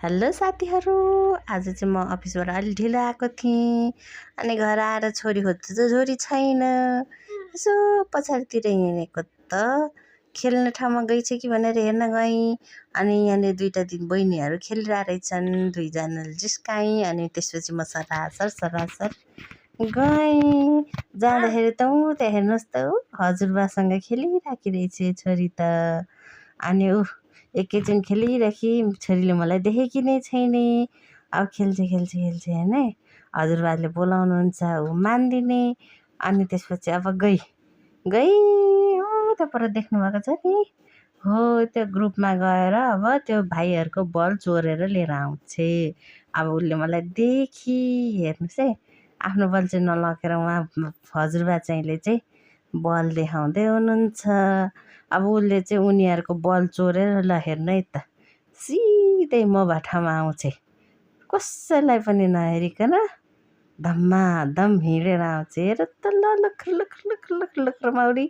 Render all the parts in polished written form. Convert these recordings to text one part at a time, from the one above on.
Hello साथीहरू, आज चाहिँ म अफिसबाट अलि ढिलो आएको थिएँ अनि घर आएर छोरी खोज्छु त छोरी छैन। यसो पछाडितिर हिँडेको त खेल्ने ठाउँमा गइछ कि भनेर हेर्न गएँ अनि यहाँनिर दुईवटा बहिनीहरू खेलिरहेको रहेछन्। दुईजनाले जिस्काएँ अनि त्यसपछि म सरासर गएँ। जाँदाखेरि त त्यहाँ हेर्नुहोस् त हजुरबासँग खेलिराखी रहेछ छोरी त। अनि एकैछिन खेलिराखी छोरीले मलाई देखेकी नै छैन। अब खेल्छ होइन, हजुरबाले बोलाउनुहुन्छ ऊ मान्दिने। अनि त्यसपछि अब गई त्यो पर देख्नुभएको छ नि, हो त्यो ग्रुपमा गएर अब त्यो भाइहरूको बल चोरेर लिएर आउँछ। अब उसले मलाई देखी, हेर्नुहोस् है, आफ्नो बल चाहिँ नलगेर उहाँ हजुरबा चाहिँले चाहिँ बल देखाउँदै हुनुहुन्छ। अब उसले चाहिँ उनीहरूको बल चोरेर ल हेर्नु है त, सिधै म भाटामा आउँछ, कसैलाई पनि नहेरिकन धम्माधम हिँडेर आउँछ। हेर त ल लखर माउरी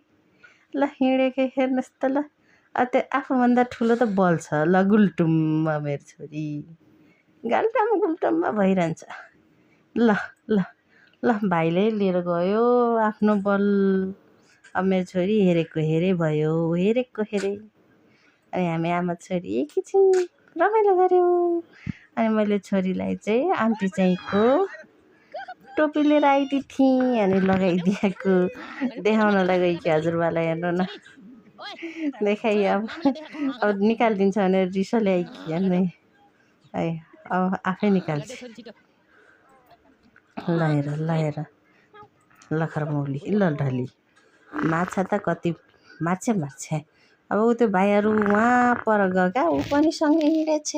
ल हिँडेकै हेर्नुहोस् त ल। त्यो आफूभन्दा ठुलो त बल छ ल, गुल्टुममा मेरो छोरी गुल्टुममा भइरहन्छ। ल ल ल भाइले लिएर गयो आफ्नो बल। अब मेरो छोरी हेरेको भयो। अनि हामी आमा छोरी एकैछिन रमाइलो गऱ्यौँ। अनि मैले छोरीलाई चाहिँ आन्टी चाहिँको टोपी लिएर आइदिएको थिएँ अनि लगाइदिएको, देखाउनलाई गएँ कि हजुरबालाई हेर्नु न देखाइ। अब निकालिदिन्छ भनेर रिसले आइकी अनि है, अब आफै निकाल्छ। ल हेर लखर मौली ल ढली माछा त कति मार्छे। अब ऊ त्यो भाइहरू उहाँ पर गयो क्या, ऊ पनि सँगै हिँडेछ।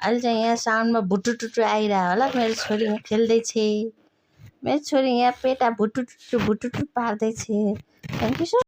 अहिले चाहिँ यहाँ साउन्डमा भुटुटुटु आइरह्यो होला। मेरो छोरी यहाँ खेल्दैछ, मेरो छोरी यहाँ पेटा भुटुटुटु पार्दैछ। Thank you so